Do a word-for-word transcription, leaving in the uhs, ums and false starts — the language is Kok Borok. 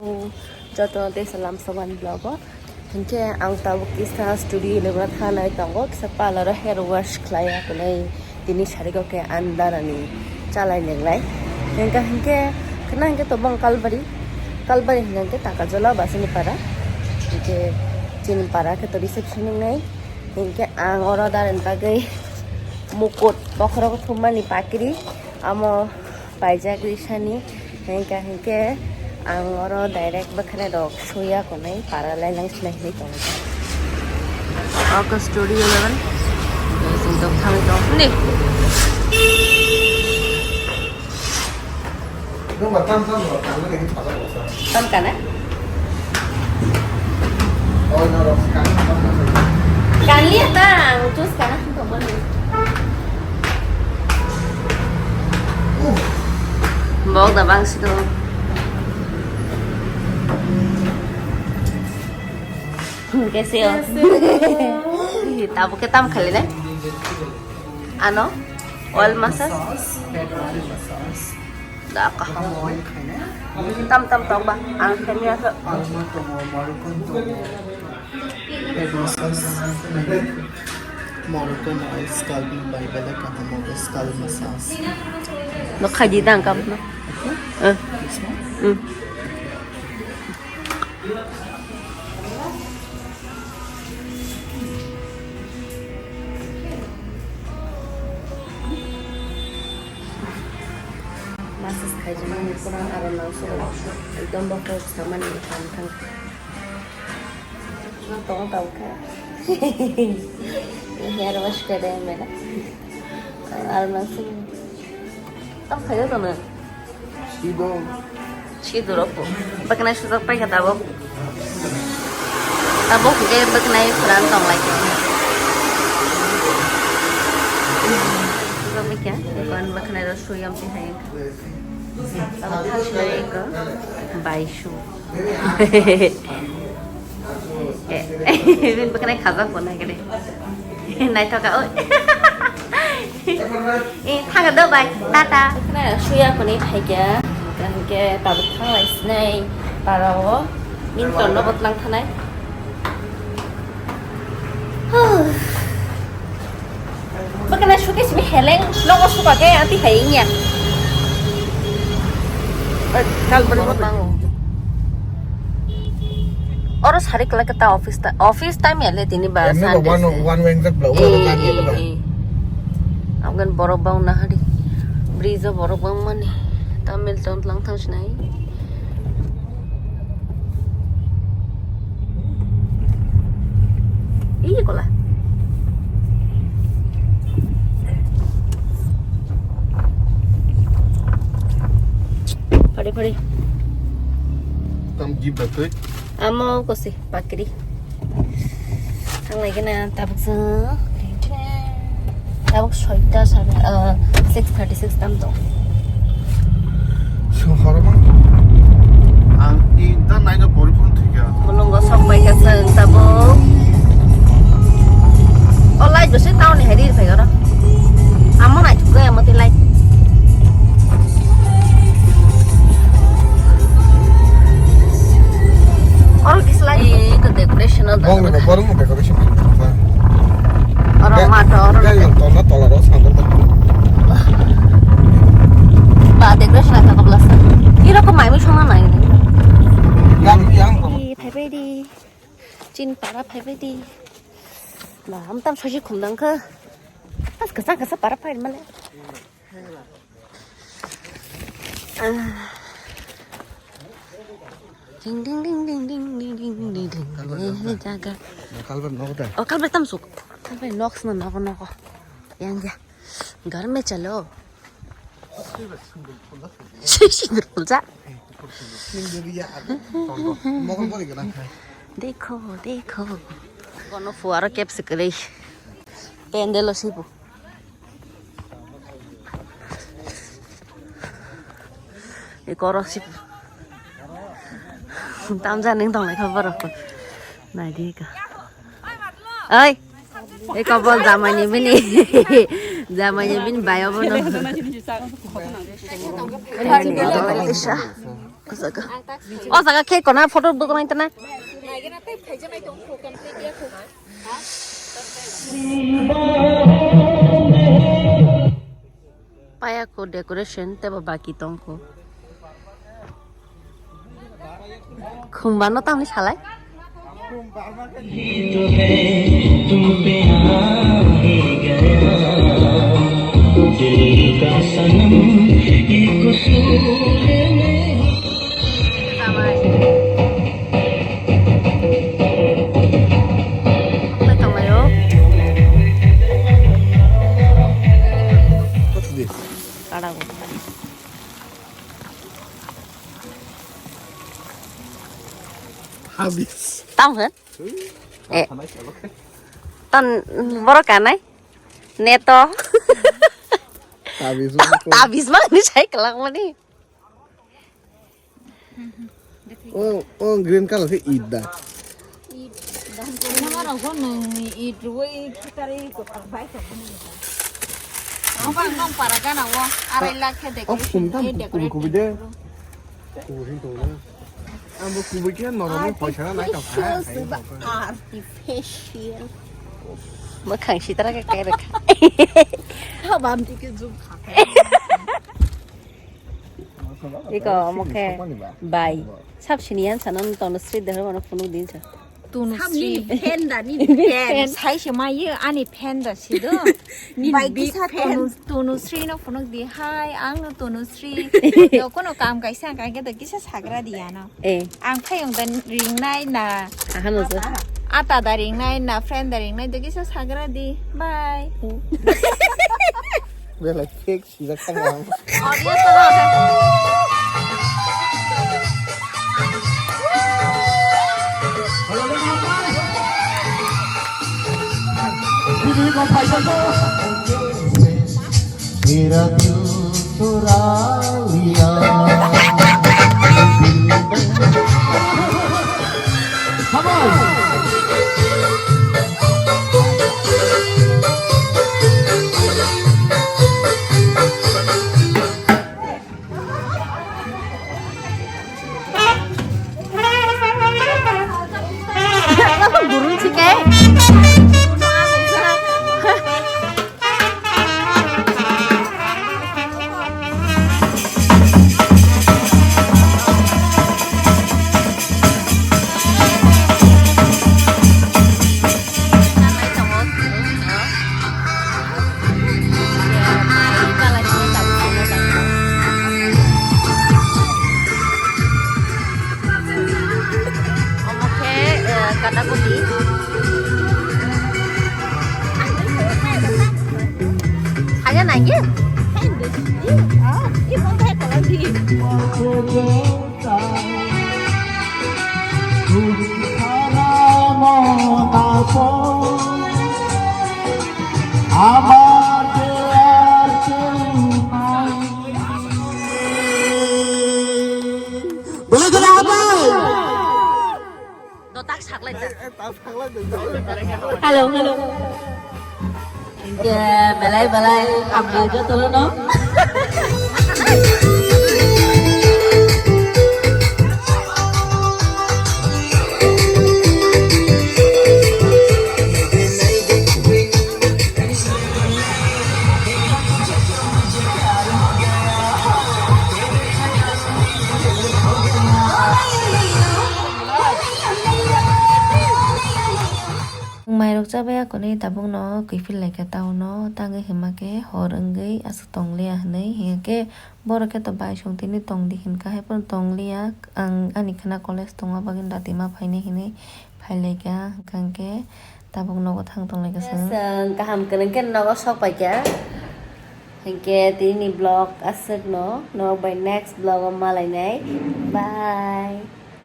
Joto tei salam soban vlog o. Hinkhe ang tabuk kisa studio ni bwrwt thanai tongo, kisa parlour o hair wash khlai ya hwnwi tini sariko khe andar ani chalai lenglai. Hinkhe hinkhe khna hinkhe tobong Kalbari, Kalbari hinkhe Takajola basini para. Hinkhe chini para khe to reception wngnai. Hinkhe ang oro darani bagwi mukut bokhorok thumani pakri amo paijak risani. Hinkhe hinkhe ang oro direct bwkhwnai rok suya konai para lai nang sinai hinwi tongo. Oko studio level. Sing tong thangwi tong ni. Tam kana? Kanliya ta, ang choose kana. Bok da bang si do. Kaise ho? Tabuk ke tam khali na? Ano? Oil massage? Petrol massage. Da ka. Tam tam tong ba. Ang khe miya khe. Almond tongo, Moroccan tongo. Petrol massage. Moroccan oil scalping by Bella Kahamo scalp massage. No khaji dang kam no. Eh. This one? Hmm. Massage khaijak mani pura aro nang sugo ekdom bo kok samani kam thang. Tong tong kha. Hair wash kare mera. Aro nang sugo. Tam khayo to na. Sido. Sido rok bo. Baknai sujak pai kha tabuk. Tabuk hwnkhe baknai phuran tong lai kha. Sujak pai kha. Kon baknai rok suyam ti hai. Tabuk thang sinai eko. Bai su. Eh, bini baknai khajak bo nai khe de. Naithoka oi. Eh, thang do bai. Tata. Khna suya kuni phaikya. Hingke tabuk thanglai sinai parao. Minton no botlang thanai. Huh. Bakana suke simi heleng nogo suka ke ati hai inya. Kal bari bot. Oro sari kala kata office ta, office time ya le tini ba Sunday. One, one way exit bla. Eh, eh, eh. Abgan borok bang nahari. Bridge o borok bang mani. Tamil town lang thang sinai. Iya kola. Pare pare. Tam gib da tui. Amo kosi pakri. Thanglai kena tabuk se. Tabuk soita sare, ah, six thirty six tam tong. Sung horoma. Ang inta naina pori phone thikya. Mulungo sok bai ka sung tabuk. O light bo se town ni hari phai oro. Amo nai thuk ya mati light. Oro kis light. Eh, ito decoration o. Bong ni ba borong decoration. Oro mato, oro. Gari yang tolna tola ro sandal ba. Ba, decoration kha kobla sa. Iro ko mai mui songna nai. Gari yang. Di, phai phai di. Chin para phai phai di. Ba, am tam sosi khum dang kha. As kasa kasa para phai male. Ding ding ding ding. Eh, jaga. Kalbar nok da. Oh, kalbar tam suk. Kalbar nok sna nok nok. Yang ya. Gar me chalo. Sui sui dur pulsa. Mokol pori gana. Dekho, dekho. Kono fuaro kep sikri. Pendelo sibu. Ikoro si tamjani tonglai kha borok. Naidi ka. Oi. Eko bol jamani bini. Jamani bini bayo bono. Isa. O jaga khe kona photo duknai tana. Paya ko decoration tebo baki tong ko. Khumba no tamni salai. Habis. Tamo kan? Eh. Tan borok kanai. Neto. Tabis mangko. Tabis mang ni sai kelak mani. Oh, oh, green color ke ida. Ina mara ko nung it ruwe it kitari ko bai ka. Ang bang nong para gana wo. Arai lakh khe decoration. Oh, kum tam, eh, kum decorate. Kubi de. Kubi tong na. Ang bo kubi khe norok ni poisa na nai tong kha. Artificial ba, artificial. Makhang sitra ke kere kha. Habam ti ke zoom kha. Iko omo khe bai. Sab sini yan sanan Tanusri dehor mano phunuk din sa. Tunusri. Sam nini fan da, nini fan. Fan. Sai se ma ye ani fan da si do. Nini bai big kisa fan. Tunu-, Tunusri no phunuk di. Hai, ang no Tunusri. Do kono kam kaisa ang kaike do kisa sagra di ano. Eh. Ang phayung da ringnai na. Aha no sa. Ata da ringnai na, fan da ringnai do kisa sagra di. Bye. Hmm. Belai fake. Sijak thang ang. Audio tara. Mera dil chura liya. Come on. Gurung sih, Kak. Omo khe, eh, kadakoti. Haya nangya? Dotak saklai ta. Hello, hello. Hingke belai belai hambai jotono no. Mairok chabai akonwi tabukno kiphil laikha town o, tangwi hwnba khe hor wngwi aswk tongliya hwnwi, hinkhe borok khe to bai song tini tongdi hinkha, haiphano tongliya. Ang ani khwna college tongma bagwi dati ma phainai hinwi phailaikha, hwnkhe tabuk nogo thang tonglaikha chwng. Chwng kaham kwrwng khe nogo sok paikha, hinkhe tini vlog aswkno, norok bai next vlog o malainai, bye.